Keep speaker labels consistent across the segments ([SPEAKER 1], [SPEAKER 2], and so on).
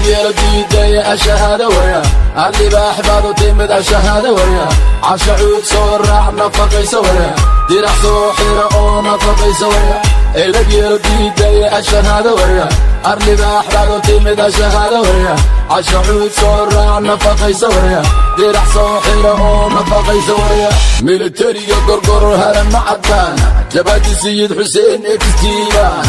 [SPEAKER 1] Edab yeelo diidaya, ashahaada warya. Arlibaax baad u timid, ashahaada warya. Cashacuud soo raac, nafaqaysa warya. Dirac soo xira oo nafaqaysa warya. Edab yeelo diidaya, ashahaada warya. Arlibaax baad u timid, ashahaada warya. Cashacuud soo raac, nafaqaysa warya. Dirac soo xira oo nafaqaysa warya. Militariga Gorgoror haran ma cadbaan. Jabhadi Sayid Xuseen extiibaan.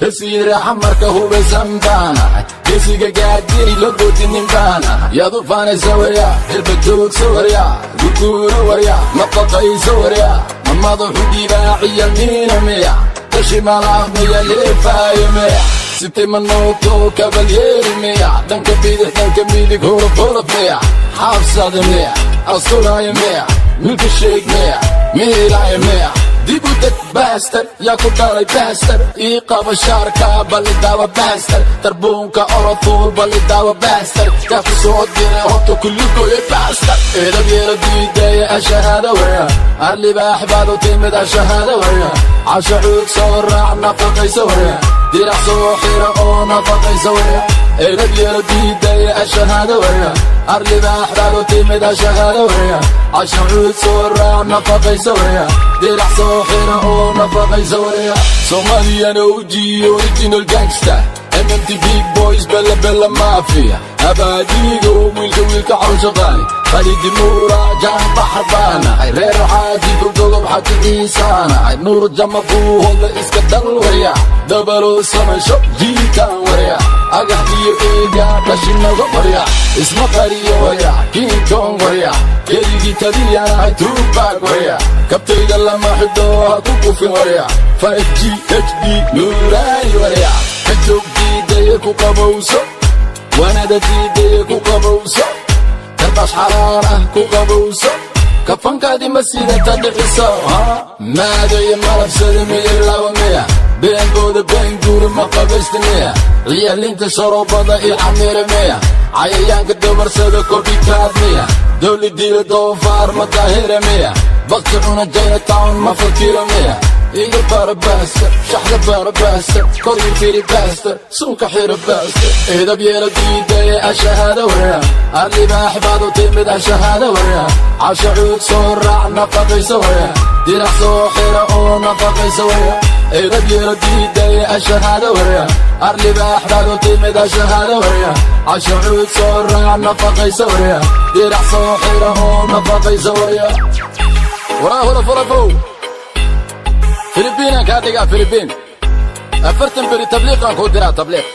[SPEAKER 1] Hesiid raaxa hubaysan baana. Gesiga gaadiri la goodinin baana. Yaad u faanaysa warya? Hilba joogsa warya, guguuro warya, nafaqaysa warya. Ma madaxu dhibaaciya miina miya? Tashi malaaqmiya, leefaayo miya? Sitimanooto kabalyeeri miya? Dhanka bidix, dhanka midig, huruf huruf miya? Xaabsada miya? Asuraayo miya? Milka sheeg miya? Miiraayo miya? Dib u deg bastard, yaa ku dhalay bastard? Ii qaba shaarka, balidaawa bastard. Tarbuunka orofuul, balidaawa bastard. Yaa ku soo diray horta kulligoye bastard? Edab yeelo diidaya, ashahaada warya. Arlibaax baad u timid, ashahaada warya. Cashacuud soo raac, nafaqaysa warya. Dirac soo xira oo nafaqaysa warya. Edab yeelo diidaya, ashahaada warya. Arlibaax baad u timid, ashahaada warya. Cashacuud soo raac, nafaqaysa warya. Dirac soo xira oo nafaqaysa warya. Somalian OG, original gangster, MMT big boys, bella bella mafia. Abaadigo wiilka wiilka cawsha qaali Khalidi Nuura jaan baxar baanahay. Reer Xaaji Goldogob Xaji Ciisaanahay. Nuur jama buuhoodla iska dal warya. Dabalo samaysho jiitaan warya. Agax iyo eega dhashinaga warya. Isma qariyo warya. King Kong warya. Keligii taliyanahay, Tupac warya. Kabtayda lama xidho, ha ku kufin warya. 5G HD nuuraani warya. Ka joog diidaya, ku qabowso. Wanada diidaya, ku qabowso. Karbash xalaal ah, ku qabowso. Kafankaadi ma sidata, dhiciso. Maadaya malabsada miya, laba miya? Beenbooda beenguuri ma qabaysta miya? Ciyaalinta sharoobada iyo xamiira miya? Cayayaanka dabarsada copycat miya? Dowladiila doofaar ma daahira miya? Bakti cuna Chinatown ma fakiro miya? Iga bara bastard, shaxda bara bastard, kor ii firi bastard, suunka xira bastard. Edab yeelo diidaya, ashahaada warya. Arlibaax baad u timid, ashahaada warya. Cashacuud soo raac, nafaqaysa warya. Dirac soo xira oo nafaqaysa warya. Edab yeelo diidaya, ashahaada warya. Arlibaax baad u timid, ashahaada warya. Cashacuud soo raac, nafaqaysa warya. Dirac soo xira oo nafaqaysa warya. Waraa hura furafow. Filibiinaan kaa dhigaa, Filibiin. 40 beri tabliiqaan kuu diraa, tabliiq.